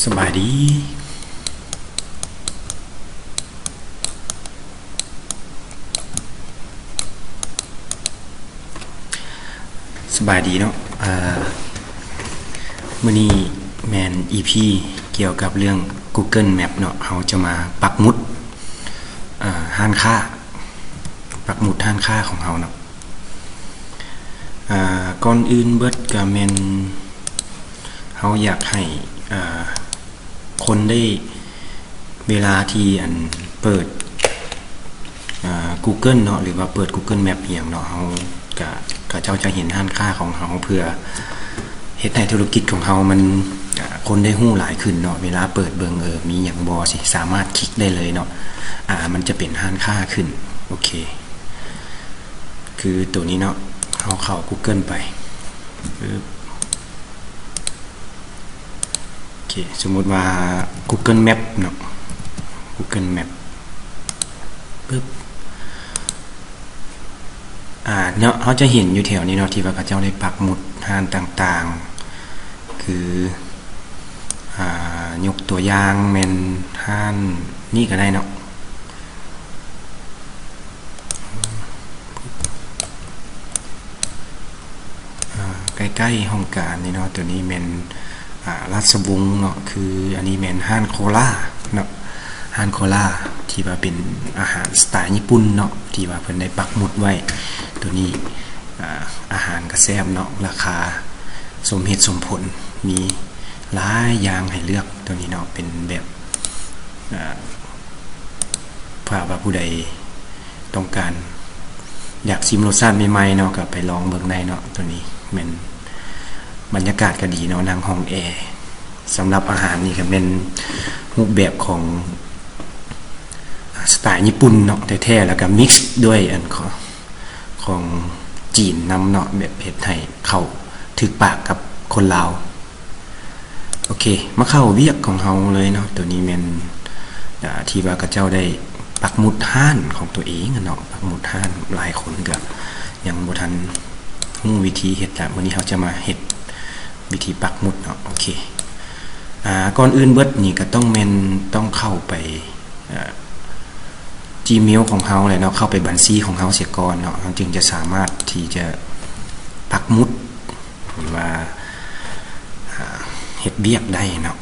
ສະບາຍດີ ສະບາຍດີເນາະ ເອີ ມື້ນີ້ແມ່ນອີພີກ່ຽວກັບເລື່ອງ Google Map ເນາະ. ເຮົາຈະມາປັກໝຸດ ເອີ ຮ້ານຄ້າ ປັກໝຸດຮ້ານຄ້າຂອງເຮົາເນາະ. ເອີ ກ່ອນອື່ນເບິດກະແມ່ນເຮົາຢາກໃຫ້ ເອີ ຄົນໄດ້ ເວລາທີ່ອັນເປີດ ອ່າ Google ເນາະ ຫຼືວ່າເປີດ Google Map ອີ່ຫຍັງເນາະ ເຮົາກະ ເຂົາເຈົ້າຈະເຫັນຮ້ານຄ້າຂອງເຮົາ ເພື່ອເຮັດໃຫ້ທຸລະກິດຂອງເຮົາມັນ ອ່າ ຄົນໄດ້ຮູ້ຫຼາຍຂຶ້ນເນາະ. ເວລາເປີດເບິ່ງ ເອີ ມີຫຍັງບໍ່ ຊິສາມາດຄລິກໄດ້ເລີຍເນາະ ອ່າ ມັນຈະເປັນຮ້ານຄ້າຂຶ້ນ. ໂອເຄ ຄືໂຕນີ້ເນາະ ເຮົາເຂົ້າ Google ໄປ ປຶບ ໂອເຄ ສົມມຸດວ່າ Google Map ເນາະ Google Map ປຶບ ອ່າ ເນາະ ເຮົາຈະເຫັນຢູ່ແຖວນີ້ເນາະ ທີ່ວ່າເຂົາເຈົ້າໄດ້ປັກໝຸດຮ້ານຕ່າງໆ ຄື ອ່າ ຍົກຕົວຢ່າງແມ່ນຮ້ານນີ້ກະໄດ້ເນາະ. ອ່າ ໃກ້ໆຫ້ອງການນີ້ເນາະ ໂຕນີ້ແມ່ນ ອ່າ ລາຊະວົງເນາະ ຄືອັນນີ້ແມ່ນຮ້ານໂຄລາເນາະ ຮ້ານໂຄລາ ທີ່ວ່າເປັນອາຫານສະໄຕຍີ່ປຸ່ນເນາະ ທີ່ວ່າເພິ່ນໄດ້ປັກໝຸດໄວ້. ໂຕນີ້ ອ່າ ອາຫານກະແຊບເນາະ ລາຄາສົມເຫດສົມຜົນ ມີຫຼາຍຢ່າງໃຫ້ເລືອກ. ໂຕນີ້ເນາະ ເປັນແບບ ອ່າ ຖ້າວ່າຜູ້ໃດຕ້ອງການຢາກຊິມລົດຊາດໃໝ່ໆເນາະ ກະໄປລອງເບິ່ງໄດ້ເນາະ. ໂຕນີ້ແມ່ນບັນຍາກາດກະດີເນາະ ນັ່ງຫ້ອງແອ. ສຳລັບອາຫານນີ້ກະແມ່ນຮູບແບບຂອງສະໄຕຍີ່ປຸ່ນເນາະແທ້ໆ ແລ້ວກະມິກສ໌ດ້ວຍອັນຂອງ ຂອງຈີນນຳເນາະ ແບບເຮັດໃຫ້ເຂົ້າຖືກປາກກັບຄົນລາວ. ໂອເຄ ມາເຂົ້າວຽກຂອງເຮົາເລີຍເນາະ. ໂຕນີ້ແມ່ນ ອ່າ ທີ່ວ່າເຂົາເຈົ້າໄດ້ປັກໝຸດຮ້ານຂອງຕົວເອງເນາະ ປັກໝຸດຮ້ານ. ຫຼາຍຄົນກະຍັງບໍ່ທັນຮູ້ວິທີເຮັດລະ ມື້ນີ້ເຮົາຈະມາເຮັດວິທີປັກໝຸດເນາະ. ໂອເຄ ອ່າ ກ່ອນອື່ນເບິດນີ້ກະຕ້ອງແມ່ນ ຕ້ອງເຂົ້າໄປ ອ່າ Gmail ຂອງເຮົາແຫຼະເນາະ ເຂົ້າໄປບັນຊີຂອງເຮົາເສຍກ່ອນເນາະ ເຮົາຈຶ່ງຈະສາມາດທີ່ຈະປັກໝຸດ ຫຼືວ່າ ອ່າ ເຮັດວຽກໄດ້ເນາະ.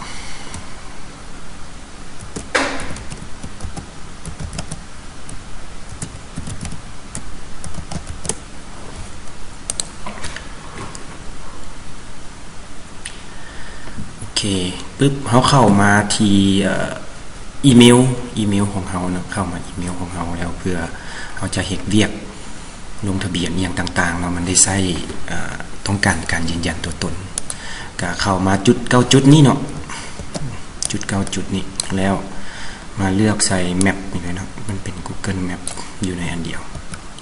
ໂອເຄ ປຶບ ເຮົາເຂົ້າມາທີ່ ເອີ ອີເມວ ອີເມວຂອງເຮົາເນາະ ເຂົ້າມາອີເມວຂອງເຮົາແລ້ວ ເພື່ອເຮົາຈະເຮັດວຽກລົງທະບຽນອີ່ຫຍັງຕ່າງໆເນາະ ມັນໄດ້ໃຊ້ ເອີ ຕ້ອງການການຢືນຢັນຕົວຕົນ. ກະເຂົ້າມາຈຸດເກົ້າຈຸດນີ້ເນາະ ຈຸດເກົ້າຈຸດນີ້ ແລ້ວມາເລືອກໃສ່ແມັບນີ້ເລີຍເນາະ ມັນເປັນ Google Map ຢູ່ໃນອັນດຽວ.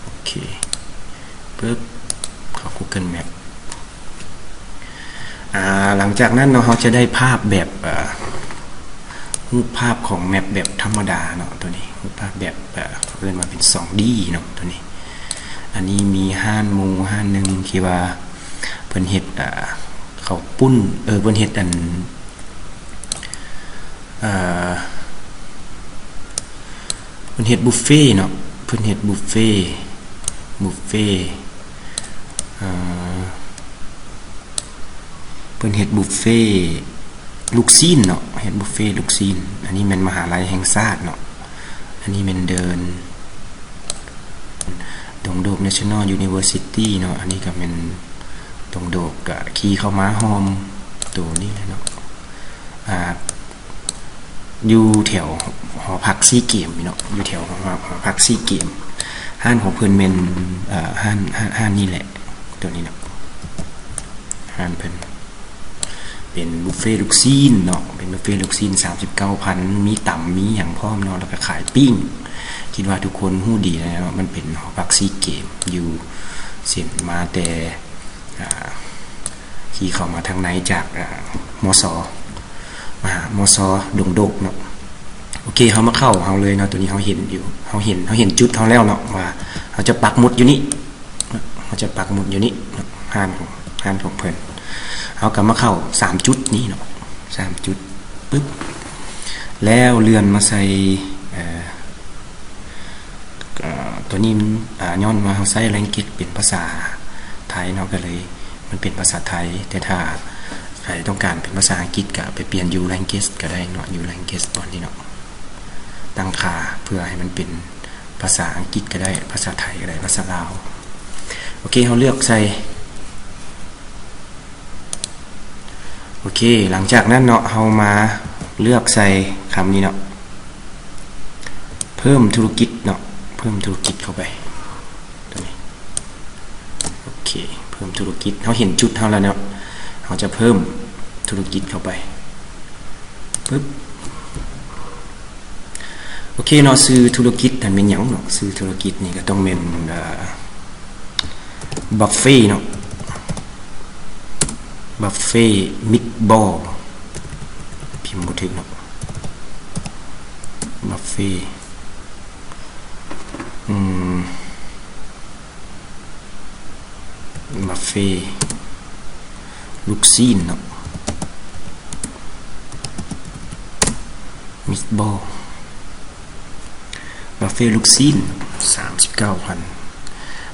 ໂອເຄ ປຶບ ເຂົ້າ Google Map. ອ່າ ຫຼັງຈາກນັ້ນເນາະ ເຮົາຈະໄດ້ພາບແບບ ເອີ ຮູບພາບຂອງແມັບແບບທຳມະດາເນາະ ໂຕນີ້ ຮູບພາບແບບ ເອີ ເອີ້ນວ່າເປັນ ສອງດີ ເນາະ ໂຕນີ້. ອັນນີ້ມີຮ້ານໝູ່ຮ້ານໜຶ່ງທີ່ວ່າເພິ່ນເຮັດ ເອີ ເຂົ້າປຸ້ນ ເອີ ເພິ່ນເຮັດອັນ ເອີ ເພິ່ນເຮັດບຸບເຟເນາະ ເພິ່ນເຮັດບຸບເຟ ບຸບເຟ ເອີ ເພິ່ນເຮັດບຸບເຟລູກຊີ້ນເນາະ ເຮັດບຸບເຟລູກຊີ້ນ. ອັນນີ້ແມ່ນມະຫາໄລແຫ່ງຊາດເນາະ ອັນນີ້ແມ່ນເດີ່ນ ດົງໂດກ National University ເນາະ ອັນນີ້ກະແມ່ນດົງໂດກ ກະຂີ່ເຂົ້າມາອ້ອມໂຕນີ້ແຫຼະເນາະ. ອ່າ ຢູ່ແຖວຫໍພັກຊີເກມເນາະ ຢູ່ແຖວຫໍ ຫໍພັກຊີເກມ. ຮ້ານຂອງເພິ່ນແມ່ນ ເອີ ຮ້ານ ຮ້ານ ຮ້ານນີ້ແຫຼະ ໂຕນີ້ເນາະ ຮ້ານເພິ່ນເປັນບຸບເຟລູກຊີ້ນເນາະ ເປັນບຸບເຟລູກຊີ້ນ ສາມສິບເກົ້າພັນ ມີຕຳມີຫຍັງພ້ອມເນາະ ແລ້ວກະຂາຍປີ້ງ. ຄິດວ່າທຸກຄົນຮູ້ດີແລ້ວເນາະ ມັນເປັນຫໍພັກຊີເກມ ຢູ່ເສັ້ນມາແຕ່ ອ່າ ຂີ່ເຂົ້າມາທາງໃນຈາກ ອ່າ ມສ ມະຫາ ມສ ດົງໂດກເນາະ. ໂອເຄ ເຮົາມາເຂົ້າເຮົາເລີຍເນາະ ໂຕນີ້ເຮົາເຫັນຢູ່ ເຮົາເຫັນ ເຮົາເຫັນຈຸດເຮົາແລ້ວເນາະ ວ່າເຮົາຈະປັກໝຸດຢູ່ນີ້ ເຮົາຈະປັກໝຸດຢູ່ນີ້ເນາະ ຮ້ານຂອງ ຮ້ານຂອງເພິ່ນ. ເຮົາກະມາເຂົ້າສາມຈຸດນີ້ເນາະ ສາມຈຸດ ປຶບ ແລ້ວເລື່ອນມາໃສ່ ເອີ ເອີ ຕົວນີ້ມັນ ອາ ຍ້ອນວ່າເຮົາໃຊ້ language ເປັນພາສາໄທເນາະ ກໍເລີຍມັນເປັນພາສາໄທ. ແຕ່ຖ້າໃຜຕ້ອງການເປັນພາສາອັງກິດ ກໍໄປປ່ຽນ use language ກໍໄດ້ເນາະ, use language ບ່ອນນີ້ເນາະ, ຕັ້ງຄ່າເພື່ອໃຫ້ມັນເປັນພາສາອັງກິດກໍໄດ້, ພາສາໄທກໍໄດ້, ພາສາລາວ. ໂອເຄ ເຮົາເລືອກໃສ່ ໂອເຄ ຫຼັງຈາກນັ້ນເນາະ ເຮົາມາເລືອກໃສ່ຄຳນີ້ເນາະ ເພີ່ມທຸລະກິດເນາະ, ເພີ່ມທຸລະກິດເຂົ້າໄປ ຕົວນີ້. ໂອເຄ ເພີ່ມທຸລະກິດ, ເຮົາເຫັນຈຸດເຮົາແລ້ວເນາະ, ເຮົາຈະເພີ່ມທຸລະກິດເຂົ້າໄປ ປຶບ. ໂອເຄເນາະ, ຊື່ທຸລະກິດນັ້ນແມ່ນຫຍັງເນາະ? ຊື່ທຸລະກິດນີ້ກໍຕ້ອງແມ່ນ ເອີ ບຸບເຟເນາະ, ບຸບເຟມິດບອລ, ພິມບໍ່ຖືກເນາະ, ບຸບເຟ ອືມ ບຸບເຟລູກຊີ້ນເນາະ, ມິດບອລ ບຸບເຟລູກຊີ້ນ ສາມສິບເກົ້າພັນ.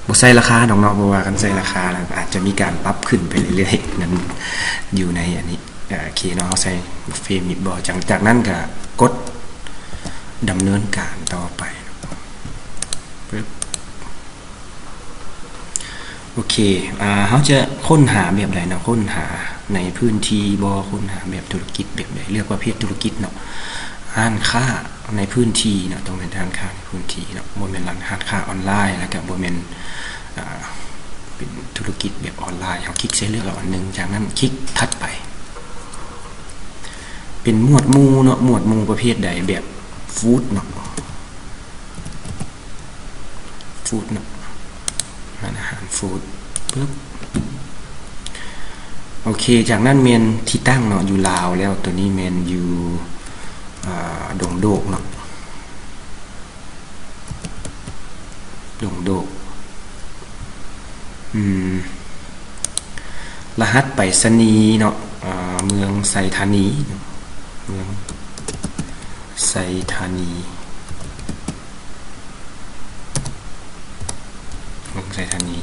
ບໍ່ໃສ່ລາຄາດອກເນາະ, ເພາະວ່າຄັນໃສ່ລາຄາແລ້ວອາດຈະມີການປັບຂຶ້ນໄປເລື້ອຍໆ, ນັ້ນຢູ່ໃນອັນນີ້. ເອີ ໂອເຄເນາະ, ເຮົາໃສ່ບຸບເຟມິດບອລ, ຈາກ ຈາກນັ້ນກໍກົດດຳເນີນການຕໍ່ໄປ ປຶບ. ໂອເຄ ອາ ເຮົາຈະຄົ້ນຫາແບບໃດເນາະ? ຄົ້ນຫາໃນພື້ນທີ່ບໍ? ຄົ້ນຫາແບບທຸລະກິດແບບໃດ? ເລືອກປະເພດທຸລະກິດເນາະ, ຮ້ານຄ້າໃນພື້ນທີ່ເນາະ, ຕ້ອງເປັນຮ້ານຄ້າໃນພື້ນທີ່ເນາະ, ບໍ່ແມ່ນຮ້ານ ຮ້ານຄ້າອອນລາຍ ແລ້ວກະບໍ່ແມ່ນ ອາ ເປັນທຸລະກິດແບບອອນລາຍ. ເຮົາຄລິກໃສ່ເລືອກເອົາອັນໜຶ່ງ, ຈາກນັ້ນຄລິກຖັດໄປ ເປັນໝວດໝູ່ເນາະ, ໝວດໝູ່ປະເພດໃດ? ແບບຟູດເນາະ. ຟູດເນາະ, ຮ້ານອາຫານຟູດ ປຶບ. ໂອເຄ ຈາກນັ້ນແມ່ນທີ່ຕັ້ງເນາະ, ຢູ່ລາວແລ້ວ, ຕົວນີ້ແມ່ນຢູ່ ອາ ດົງໂດກເນາະ, ດົງໂດກ. ອືມ ລະຫັດໄປສະນີເນາະ, ອາ ເມືອງໄຊທານີ, ເມືອງໄຊທານີ. ເມືອງໄຊທານີ.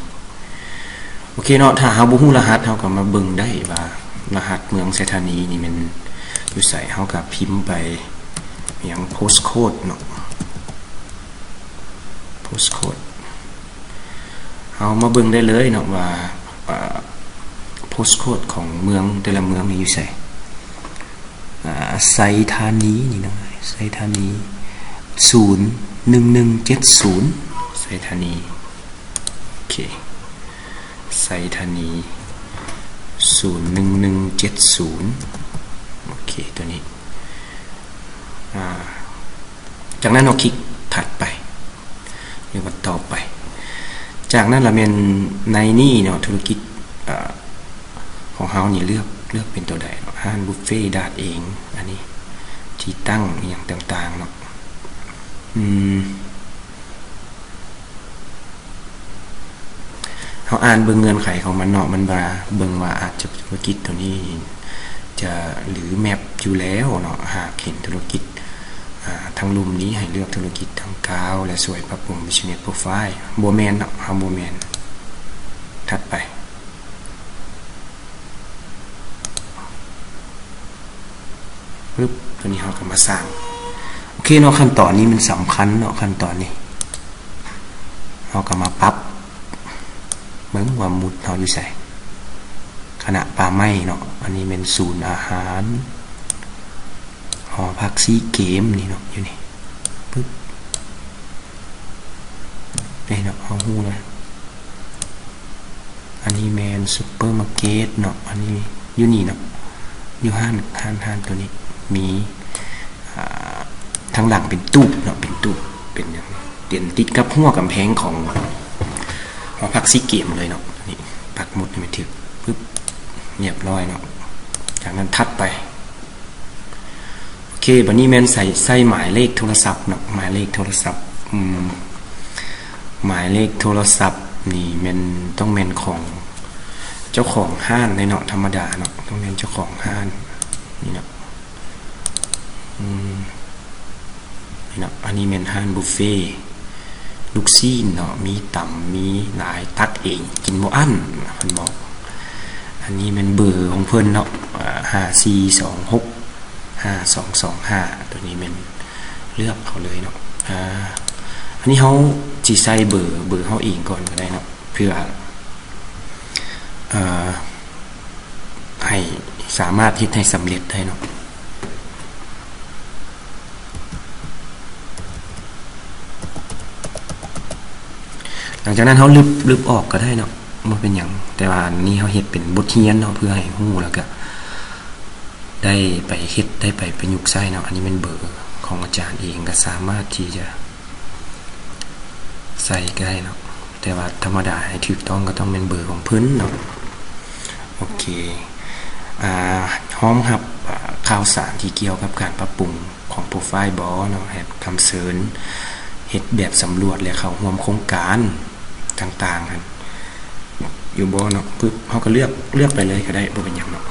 ໂອເຄເນາະ, ຖ້າເຮົາບໍ່ຮູ້ລະຫັດ ເຮົາກໍມາເບິ່ງໄດ້ວ່າລະຫັດເມືອງໄຊທານີນີ້ແມ່ນຢູ່ໃສ, ເຮົາກໍພິມໄປຫຍັງ postcode ເນາະ, postcode. ເຮົາມາເບິ່ງໄດ້ເລີຍເນາະວ່າ ອາ postcode ຂອງເມືອງແຕ່ລະເມືອງນີ້ຢູ່ໃສ. ອາ ໄຊທານີນີ້ເນາະ, ໄຊທານີ ສູນໜຶ່ງໜຶ່ງເຈັດສູນ ໄຊທານີ. ໂອເຄ ໄຊທານີ ສູນໜຶ່ງໜຶ່ງເຈັດສູນ. ໂອເຄ ຕົວນີ້ ອາ ຈາກນັ້ນເຮົາຄລິກຖັດໄປ ຫຼືວ່າຕໍ່ໄປ. ຈາກນັ້ນລະແມ່ນໃນນີ້ເນາະ ທຸລະກິດ ເອີ ຂອງເຮົານີ້ເລືອກ ເລືອກເປັນຕົວໃດເນາະ? ຮ້ານບຸບເຟດາດເອງ, ອັນນີ້ທີ່ຕັ້ງອີ່ຫຍັງຕ່າງໆເນາະ. ອືມ ເຮົາອ່ານເບິ່ງເງື່ອນໄຂຂອງມັນເນາະ, ມັນວ່າ ເບິ່ງວ່າອາດຈະທຸລະກິດຕົວນີ້ຈະ ຫຼື ແມັບຢູ່ແລ້ວເນາະ, ຫາກເຫັນທຸລະກິດ ອາ ທັງລຸ່ມນີ້ໃຫ້ເລືອກທຸລະກິດທັງເກົ້າ ແລະ ຊ່ວຍປັບປຸງ Business Profile. ບໍ່ແມ່ນເນາະ, ເຮົາບໍ່ແມ່ນ. ຖັດໄປ. ປຶບ ຕົວນີ້ເຮົາກໍມາສ້າງ. ໂອເຄເນາະ, ຂັ້ນຕອນນີ້ມັນສຳຄັນເນາະ, ຂັ້ນຕອນນີ້ເຮົາກໍມາປັບເບິ່ງວ່າໝຸດເຮົາຢູ່ໃສ. ຄະນະປ່າໄມ້ເນາະ, ອັນນີ້ແມ່ນສູນອາຫານ ຫໍພັກຊີເກມນີ້ເນາະ, ຢູ່ນີ້ ປຶບ ນີ້ເນາະ, ເຮົາຮູ້ແລ້ວ. ອັນນີ້ແມ່ນຊຸບເປີມາເກັດເນາະ, ອັນນີ້ຢູ່ນີ້ເນາະ, ຢູ່ຮ້ານ ຮ້ານ ຮ້ານຕົວນີ້ມີ ອາ ທາງຫຼັງເປັນຕູບເນາະ, ເປັນຕູບ ເປັນຫຍັງ ເປັນຕິດກັບຮົ້ວກຳແພງຂອງຫໍພັກຊີເກມເລີຍເນາະ. ນີ້ປັກໝຸດໃຫ້ມັນຖືກ ປຶບ ລຽບຮ້ອຍເນາະ. ຈາກນັ້ນຖັດໄປ. ໂອເຄ ບັດນີ້ແມ່ນໃສ່ ໃສ່ໝາຍເລກໂທລະສັບເນາະ, ໝາຍເລກໂທລະສັບ ອືມ ໝາຍເລກໂທລະສັບນີ້ແມ່ນ ຕ້ອງແມ່ນຂອງເຈົ້າຂອງຮ້ານເດ້ເນາະ, ທຳມະດາເນາະ ຕ້ອງແມ່ນເຈົ້າຂອງຮ້ານນີ້ເນາະ. ອືມ ນີ້ເນາະ ອັນນີ້ແມ່ນຮ້ານບຸບເຟລູກຊີ້ນເນາະ ມີຕຳ ມີຫຼາຍ ຕັກເອງ ກິນບໍ່ອັ້ນ ເພິ່ນບອກ. ອັນນີ້ແມ່ນເບີຂອງເພິ່ນເນາະ ອາ ຫ້າສີ່ສອງຫົກຫ້າສອງສອງຫ້າ ໂຕນີ້ແມ່ນເລືອກເອົາເລີຍເນາະ. ອາ ອັນນີ້ເຮົາຊິໃສ່ເບີ ເບີເຮົາເອງກ່ອນກໍໄດ້ເນາະ ເພື່ອ ອາ ໃຫ້ສາມາດເຮັດໃຫ້ສຳເລັດໄດ້ເນາະ. ຫຼັງຈາກນັ້ນເຮົາລຶບ ລຶບອອກກໍໄດ້ເນາະ ບໍ່ເປັນຫຍັງ. ແຕ່ວ່າອັນນີ້ເຮົາເຮັດເປັນບົດຮຽນເນາະ ເພື່ອໃຫ້ຮູ້ ແລ້ວກະໄດ້ໄປເຮັດ ໄດ້ໄປປະຍຸກໃຊ້ເນາະ. ອັນນີ້ແມ່ນເບີຂອງອາຈານເອງ ກໍສາມາດທີ່ຈະ ໃສ່ກໍໄດ້ເນາະ ແຕ່ວ່າທຳມະດາໃຫ້ຖືກຕ້ອງກໍຕ້ອງແມ່ນເບີຂອງເພິ່ນເນາະ. ໂອເຄ ອາ ຮອງຮັບ ອາ ຂ່າວສານທີ່ກ່ຽວກັບການປັບປຸງຂອງໂປຣໄຟລ໌ບໍເນາະ ໃຫ້ຄຳເຊີນເຮັດແບບສຳຫຼວດ ແລະ ເຂົ້າຮ່ວມໂຄງການຕ່າງໆຫັ້ນຢູ່ບໍເນາະ. ປຶບ ເຮົາກໍເລືອກ ເລືອກໄປເລີຍກໍໄດ້ ບໍ່ເປັນຫຍັງເນາະ. ໂອ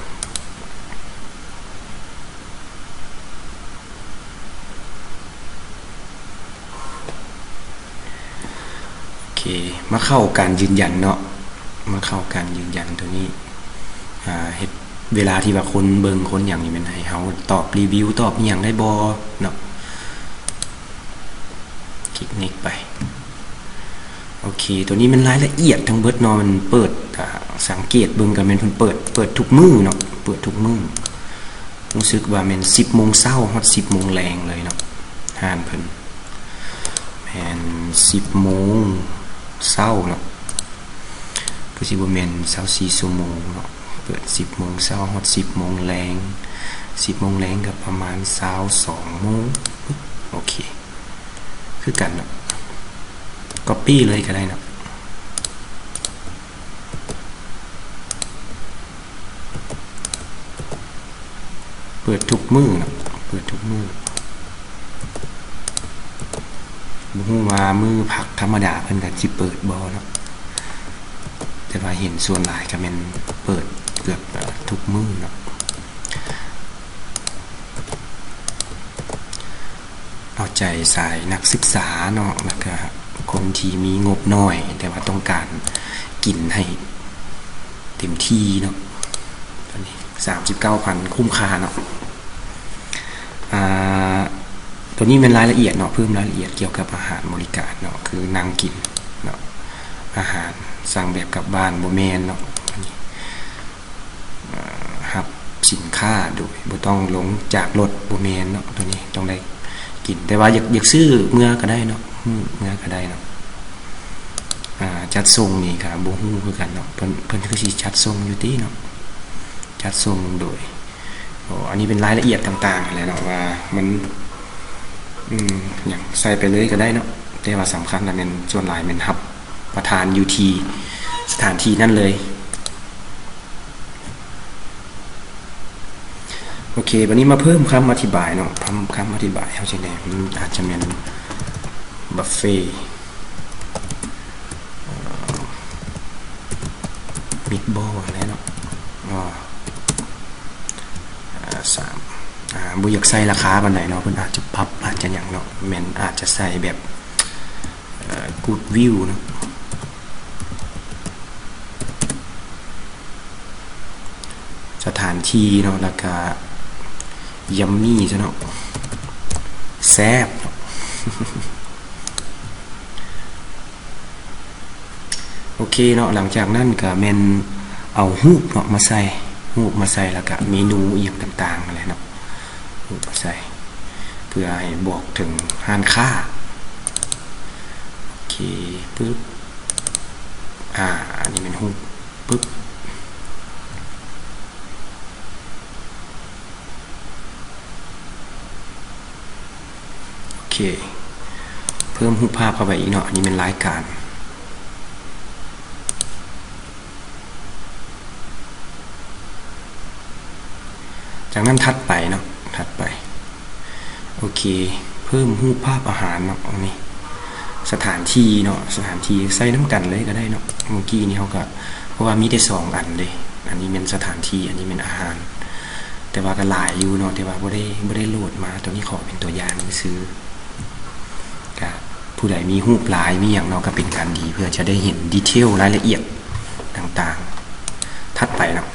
ເຄ ມາເຂົ້າການຢືນຢັນເນາະ ມາເຂົ້າການຢືນຢັນໂຕນີ້ ອາ ເຮັດ ເວລາທີ່ວ່າຄົນເບິ່ງຄົນຫຍັງນີ້ ແມ່ນໃຫ້ເຮົາຕອບຣີວິວ ຕອບອີ່ຫຍັງໄດ້ບໍ່ເນາະ. ຄລິກ next ໄປ. ໂອເຄ ໂຕນີ້ແມ່ນລາຍລະອຽດທັງເບິດເນາະ ມັນເປີດ ອາ ສັງເກດເບິ່ງກໍແມ່ນເພິ່ນເປີດ ເປີດທຸກມື້ເນາະ ເປີດທຸກມື້. ຮູ້ສຶກວ່າແມ່ນສິບໂມງເຊົ້າຮອດສິບໂມງແລງເລີຍເນາະ ຮ້ານເພິ່ນ ແມ່ນສິບໂມງເຊົ້າເນາະ ຄືຊິບໍ່ແມ່ນຊາວສີ່ຊົ່ວໂມງເນາະ. ເປີດສິບໂມງເຊົ້າຮອດສິບໂມງແລງ ສິບໂມງແລງກໍປະມານຊາວສອງໂມງ. ໂອເຄ ຄືກັນເນາະ copy ເລີຍກໍໄດ້ເນາະ. ເປີດທຸກມື້ເນາະ ເປີດທຸກມື້. ບໍ່ຮູ້ວ່າມື້ພັກທຳມະດາເພິ່ນກໍຊິເປີດບໍ່ເນາະ ແຕ່ວ່າເຫັນສ່ວນຫຼາຍກໍແມ່ນເປີດເກືອບ ເອີ ທຸກມື້ເນາະ. ເອົາໃຈສາຍນັກສຶກສາເນາະ ແລ້ວກະຄົນທີ່ມີງົບໜ້ອຍ ແຕ່ວ່າຕ້ອງການກິນໃຫ້ເຕັມທີ່ເນາະ. ໂຕນີ້ສາມສິບເກົ້າພັນ ຄຸ້ມຄ່າເນາະ. ອາ ໂຕນີ້ແມ່ນລາຍລະອຽດເນາະ ເພີ່ມລາຍລະອຽດກ່ຽວກັບອາຫານບໍລິການເນາະ ຄືນັ່ງກິນເນາະ ອາຫານສັ່ງແບບກັບບ້ານບໍ່ແມ່ນເນາະ. ອັນນີ້ ເອີ ຮັບສິນຄ້າໂດຍບໍ່ຕ້ອງລົງຈາກລົດ ບໍ່ແມ່ນເນາະ ໂຕນີ້ຕ້ອງໄດ້ກິນ ແຕ່ວ່າຢາກ ຢາກຊື້ເມືອກໍໄດ້ເນາະ ເມືອກໍໄດ້ເນາະ. ອາ ຈັດສົ່ງນີ້ກໍບໍ່ຮູ້ຄືກັນເນາະ ເພິ່ນ ເພິ່ນຄືຊິຈັດສົ່ງຢູ່ຕິເນາະ ຈັດສົ່ງໂດຍ ໂອ ອັນນີ້ເປັນລາຍລະອຽດຕ່າງໆຫັ້ນແຫຼະເນາະ ວ່າມັນ ອືມ ຫຍັງ ໃສ່ໄປເລີຍກໍໄດ້ເນາະ ແຕ່ວ່າສຳຄັນລະແມ່ນ ສ່ວນຫຼາຍແມ່ນຮັບປະທານຢູ່ທີ່ສະຖານທີ່ນັ້ນເລີຍ. ໂອເຄ ບັດນີ້ມາເພີ່ມຄຳອະທິບາຍເນາະ ຄຳ ຄຳອະທິບາຍເຮົາຈັ່ງໃດ ມັນອາດຈະແມ່ນ buffet meatball ຫັ້ນແຫຼະເນາະ ອາ ສາມ ອາ ບໍ່ຢາກໃສ່ລາຄາປານໃດເນາະ ເພິ່ນອາດຈະປັບ ອາດຈະຫຍັງເນາະ ແມ່ນອາດຈະໃສ່ແບບ ເອີ Good View ເນາະ ສະຖານທີ່ເນາະ ແລ້ວກະ Yummy ຊະເນາະ ແຊບເນາະ. ໂອເຄເນາະ ຫຼັງຈາກນັ້ນກະແມ່ນເອົາຮູບເນາະມາໃສ່ ຮູບມາໃສ່ ແລ້ວກະເມນູອີ່ຫຍັງຕ່າງໆຫັ້ນແຫຼະເນາະ ຮູບມາໃສ່ ເພື່ອໃຫ້ບອກເຖິງຮ້ານຄ້າ. ໂອເຄ ປຶບ ອາ ອັນນີ້ແມ່ນຮູບ ປຶບ ໂອເຄ ເພີ່ມຮູບພາບເຂົ້າໄປອີກເນາະ ອັນນີ້ແມ່ນລາຍການ. ຈາກນັ້ນຖັດໄປເນາະ ຖັດໄປ ໂອເຄ ເພີ່ມຮູບພາບອາຫານເນາະ ອັນນີ້ ສະຖານທີ່ເນາະ ສະຖານທີ່ໃສ່ນຳກັນເລີຍກໍໄດ້ເນາະ ເມື່ອກີ້ນີ້ເຮົາກໍ ເພາະວ່າມີແຕ່ສອງອັນເດ້ ອັນນີ້ແມ່ນສະຖານທີ່ ອັນນີ້ແມ່ນອາຫານ ແຕ່ວ່າກໍຫຼາຍຢູ່ເນາະ ແຕ່ວ່າບໍ່ໄດ້ ບໍ່ໄດ້ໂຫຼດມາ ຕົວນີ້ຂໍເປັນຕົວຢ່າງຊື່ໆ. ກະຜູ້ໃດມີຮູບຫຼາຍມີຫຍັງເນາະ ກໍເປັນການດີ ເພື່ອຈະໄດ້ເຫັນດີເທວລາຍລະອຽດຕ່າງໆ. ຖັດໄປເນາະ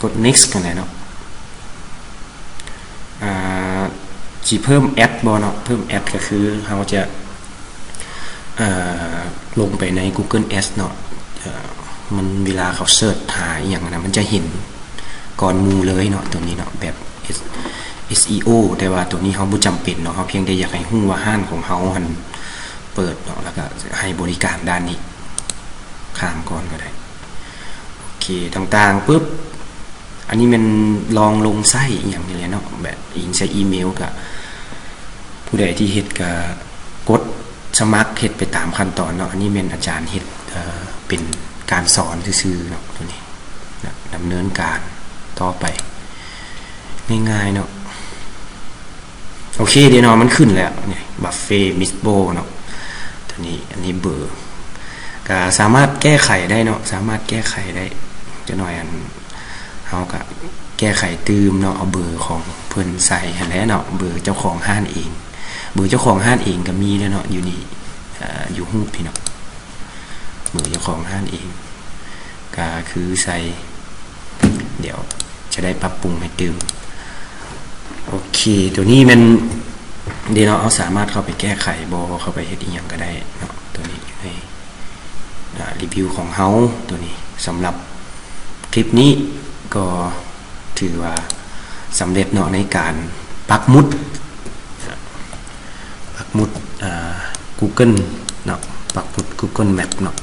ກົດ next ກັນເລີຍເນາະ. ອາ ຊິເພີ່ມແອັດບໍ່ເນາະ? ເພີ່ມແອັດກໍຄືເຮົາຈະ ເອີ ລົງໄປໃນ Google Ads ເນາະ ເອີ ມັນເວລາເຂົາເສີດຫາອີ່ຫຍັງນະ ມັນຈະເຫັນກ່ອນໝູ່ເລີຍເນາະ ຕົວນີ້ເນາະ ແບບ ເອສ ເອສອີໂອ ແຕ່ວ່າຕົວນີ້ເຮົາບໍ່ຈຳເປັນເນາະ ເຮົາພຽງແຕ່ຢາກໃຫ້ຮູ້ວ່າຮ້ານຂອງເຮົາຫັ້ນເປີດເນາະ ແລ້ວກໍໃຫ້ບໍລິການດ້ານນີ້ ຂ້າມກ່ອນກໍໄດ້. ໂອເຄ ຕ່າງໆປຶບ ອັນນີ້ແມ່ນລອງລົງໃຊ້ອີ່ຫຍັງນີ້ແຫຼະເນາະ ແບບອີງໃສ່ອີເມວ ກະຜູ້ໃດທີ່ເຮັດກະກົດສະໝັກ ເຮັດໄປຕາມຂັ້ນຕອນເນາະ. ອັນນີ້ແມ່ນອາຈານເຮັດ ເອີ ເປັນການສອນຊື່ໆເນາະ ຕົວນີ້ນະ ດຳເນີນການຕໍ່ໄປ ງ່າຍໆເນາະ. ໂອເຄເດເນາະ ມັນຂຶ້ນແລ້ວນີ້ Buffet Meatball ເນາະ ຕົວນີ້ ອັນນີ້ເບີ ກະສາມາດແກ້ໄຂໄດ້ເນາະ ສາມາດແກ້ໄຂໄດ້ຈັກໜ້ອຍ ອັນ ເຮົາກະແກ້ໄຂຕື່ມເນາະ ເອົາເບີຂອງເພິ່ນໃສ່ຫັ້ນແຫຼະເນາະ ເບີເຈົ້າຂອງຮ້ານເອງ ເບີເຈົ້າຂອງຮ້ານເອງກະມີເດ້ເນາະ ຢູ່ນີ້ ເອີ ຢູ່ຮູບພີ້ເນາະ ເບີເຈົ້າຂອງຮ້ານເອງ ກະຄືໃສ່ ດຽວຈະໄດ້ປັບປຸງໃຫ້ຕື່ມ. ໂອເຄ ຕົວນີ້ແມ່ນເດເນາະ ເຮົາສາມາດເຂົ້າໄປແກ້ໄຂບໍ່ ເຂົ້າໄປເຮັດອີ່ຫຍັງກໍໄດ້ເນາະ ຕົວນີ້ຢູ່ໃນ ອາ ຣີວິວຂອງເຮົາ ຕົວນີ້ ສຳລັບຄລິບນີ້ກໍຖືວ່າສຳເລັດເນາະ ໃນການປັກໝຸດ ປັກໝຸດ ອ່າ Google ເນາະ ປັກໝຸດ Google Map ເນາະ.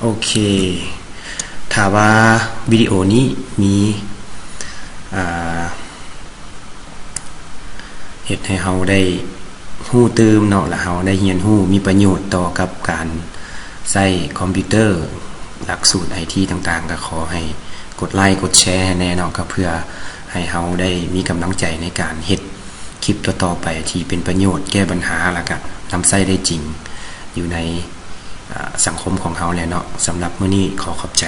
ໂອເຄ ຖ້າວ່າວິດີໂອນີ້ມີ ອ່າ ເຮັດໃຫ້ເຮົາໄດ້ຮູ້ຕື່ມເນາະ ແລະ ເຮົາໄດ້ຮຽນຮູ້ມີປະໂຫຍດຕໍ່ກັບການໃຊ້ຄອມພິວເຕີ ຫຼັກສູດໄອທີຕ່າງໆ ກໍຂໍໃຫ້ກົດໄລກົດແຊໃຫ້ແດ່ເນາະ ກໍເພື່ອໃຫ້ເຮົາໄດ້ມີກຳລັງໃຈໃນການເຮັດຄລິບຕໍ່ໆໄປທີ່ເປັນປະໂຫຍດ ແກ້ບັນຫາ ແລະ ກະນຳໃຊ້ໄດ້ຈິງຢູ່ໃນ ອາ ສັງຄົມຂອງເຮົາແຫຼະເນາະ. ສຳລັບມື້ນີ້ຂໍຂອບໃຈ.